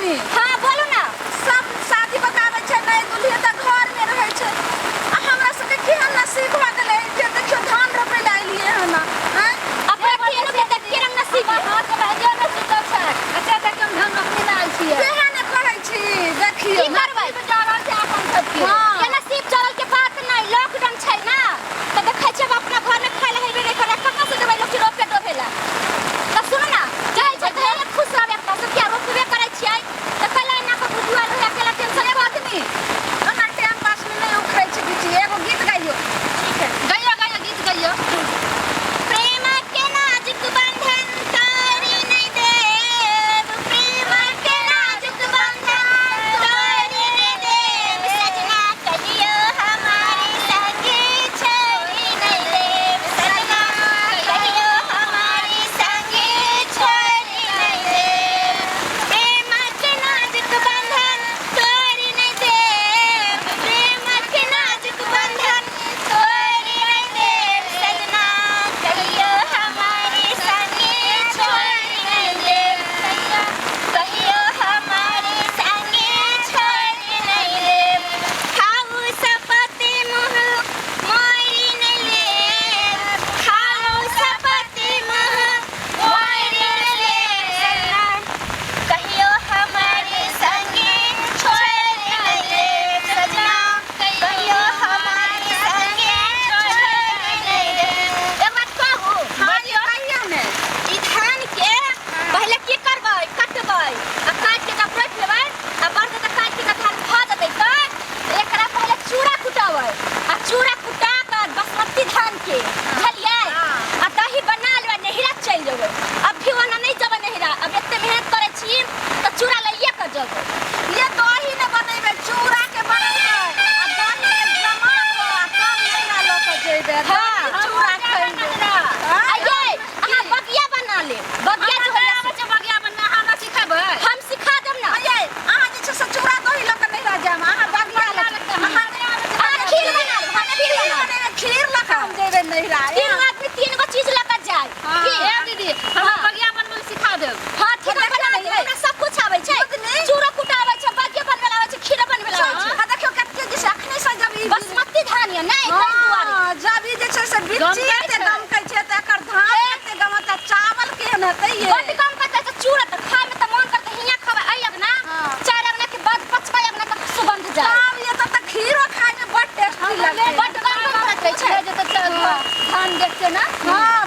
गोतनी। हाँ बोलू ना। सब शादी कऽ के आबै छै, नहि दुल्ही तऽ घरमे रहै छै, आ हमरा सबके केहन नसीब भऽ गेलै जे देखियौ धान रोपै लए एलियै हन। आँय, अपना तीनू के देखिए रंग नसीब है। हाथ भाइयो ने सुतल छै। अच्छा तक हम धान रोपने ला आयल छियै। सेहे ने कहै छी, देखियौ की करबै? जरल छै अपन सबके। हाँ। के नसीब चलल के बात नहीं, लॉकडाउन छै ना, तऽ देखै छियै अब अपना घर में खाय ला हेबे नहीं करे, कहाँ से देबै लोग के रोपे डोबे ला? तऽ सुनू ना, जाइ छै तऽ एने खुश रहबै अपना सब, किया रोपबे करै छियै तऽ कैला एना कऽ बुझुआ रहै अकेला टेंशन ए गोतनी, अहाँ टाइम पास में नहि उखड़ै छी बिची, एगो गीत गाइयौ। ठीक है, गैया गैया गीत गैया। प्रेम के नाजुक बंधन तोरी नहीं देव, प्रेम के नाजुक बंधन तोरी नहीं देव, सजना कहियो हमारे संगे छोड़ी नहीं देव, सजना कहियो हमारे संगे छोड़ी नहीं देव, प्रेम के नाजुक बंधन तोरी नहीं देव, प्रेम के नाजुक बंधन तोरी नहीं देव, सजना कहियो हमारे संगे छोड़ी नहीं देव, कहियो हमारे संगे छोड़ी नहीं देव, खाऊ सपति मुँह मोरी नहीं लेब, खाऊ सपति मुँह मोरी नहीं लेब, सजना कहियो हमारे संगे छोड़ी नहीं लेब, सजना कहियो हमारे संगे छोड़ी नहीं लेब। एक बात कहू? हाँ, ये कहियौ ने। ई धान के पहिले की करबै? कटबै आ काटि के जब रोपि लेबै आ बढ़तै तऽ काटि के जब धान भऽ जेतै तऽ एकरा पहिले चूड़ा कुटेबै आ चूड़ा कुटा कऽ बासमती धान के, बुझलियै? आ दही बना लेबै, नैहरा चलि जेबै। अभी ओना नहि जेबै नैहरा, अब एते मेहनत करै छी तऽ चूड़ा लैए कऽ जेबै। ये दही ने बनेबै, चूड़ा के बनेबै आ दही के जमा कऽ आ तब नैहरा लऽ कऽ जेबै। हाँ। दही चूड़ा खैबै। आ ये अहाँ बगिया बना लेब, बगिया जे होइए आबै छै बगिया बनना, हमरा सिखेबै? हम सिखा देब ना। ये अहाँ जे छै से चूड़ा दही लऽ कऽ नैहरा जायब, अहाँ बगिया लऽ कऽ, अहाँ अहाँ खीर बना लेब, हम खीर खीर बना लेब। बनेबै, खीर लऽ कऽ हम जेबै नैहरा। तीन आदमी तीन गो चीज लऽ कऽ जाय। हाँ। की? ए दीदी, हमरा बगिया बनबै सिखा देब। हाँ ठीक है, बना देब, हमरा सब कुछ आबै छै। चूड़ो कुटाबै छै, बगिया बनबै आबै छै, खीरो बनबै आबै छै। हाँ, देखियौ कते जे छै अखने से जब ई बासमती धान यऽ नहि, ताहि दुआरे। हाँ, जब ई जे छै से बिच्ची गमकै एते छै। गमकै छै तऽ एकर धान कते गमतै, चावल केहन हेतै ये? बड्ड कम करतै तऽ चूड़ा तऽ खायमे तऽ मन करतै हियाँ खबै एहि अगना, हाँ। चारि अगना के बाद पाँचवा अगना तक सुगंध जाय। तब ये तऽ खीरो खायमे बड्ड टेस्टी लगतै। बड्ड कम करैत रहै छै। जे तऽ धान देखते ना। हाँ।